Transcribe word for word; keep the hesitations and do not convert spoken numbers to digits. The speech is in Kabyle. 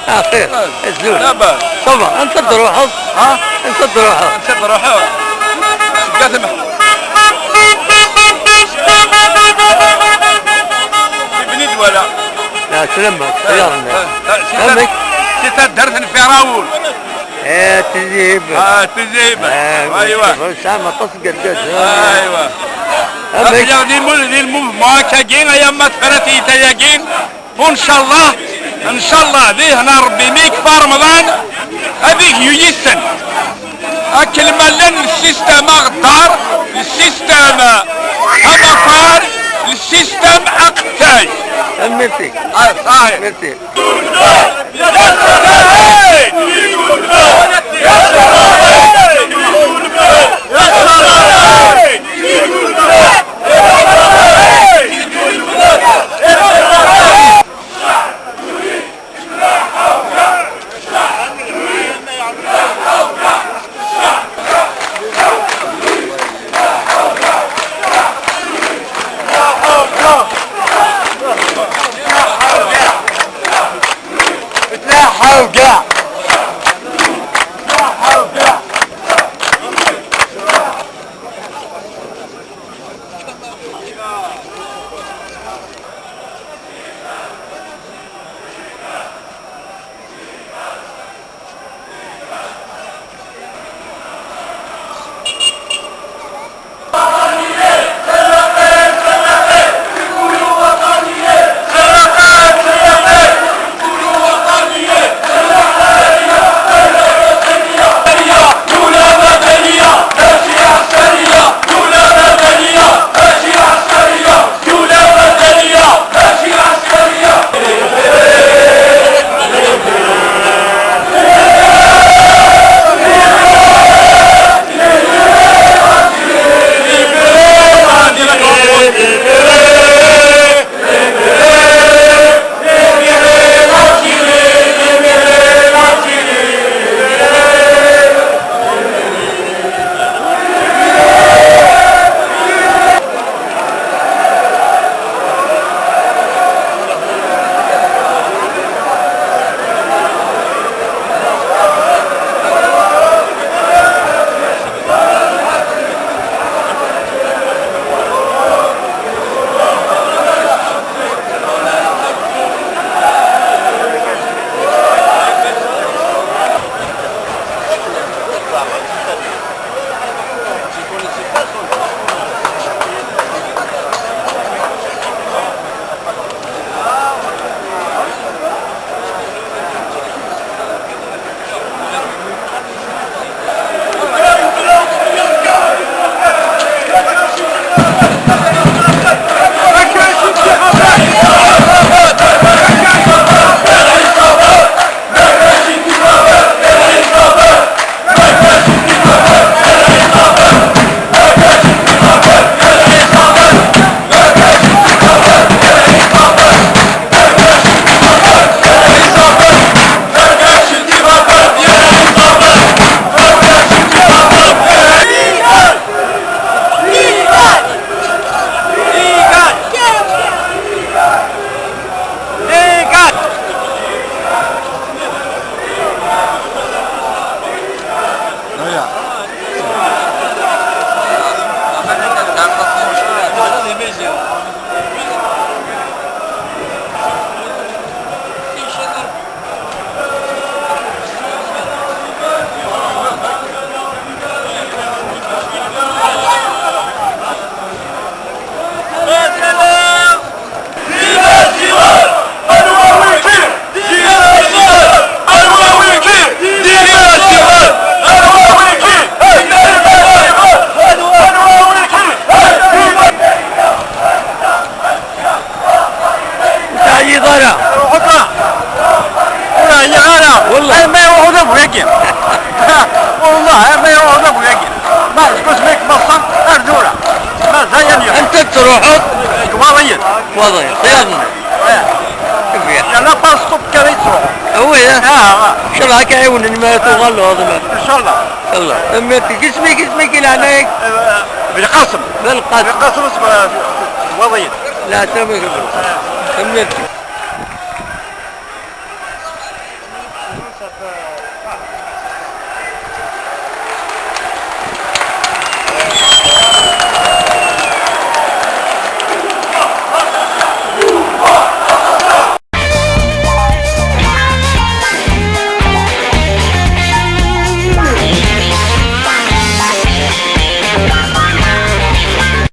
Ah, xir. Azul. Labas. Ça va, anta d-truḥeḍ? Ha? Anta d-truḥeḍ? Anta d-truḥeḍ? Seg At Mḥ-, Ibni Dwala. La, slama, ah, xyarna. Ah, ah, si ta-, amek? Si taddart n Firawun. Eh, Tizi Hibel. Ah, Tizi Hibel. Eh, aywa. Tesɛam aṭas n yergazen. Aywa. Amek? Aql-aɣ di mu-, di lmuvement akkagi, ay ama tefra tiyita-agi. Ncallah, ncallah, di lehna Rebbi, mi yekfa Remḍan, ad ig yuyisen. Akken ma llan le système aɣeddar, le système amafar, le système aqettay. Merci. Ah, ah. Merci. Ur teɛyiḍ ara? Ruḥ, ruḥ. Ur ɛyiɣ ara. Wallah. Arma iruḥ udabu-agi. Wallah, arma iruḥ udabu-agi. Ma ɛejbent-k ma ṣṣan, ar tura. Mazal yan yiḍ. Anta d-truḥeḍ? Deg Iwaḍiyen. Iwaḍiyen. Xyarna. Eh. Xyar. Yal apaspur kan i yettruḥun. Ah, oui, eh? Ah, ah. Ncallah ad k-ɛiwnen mi ara tuɣaleḍ, ma. Ncallah. Ncallah. Tanemmirt-ik. Isem-ik, isem-ik i leɛnaya-k? Eh, Belqasem. Belqasem. Belqasem, eh, Iwaḍiyen. Leɛtab-ik. Tanemmirt-ik.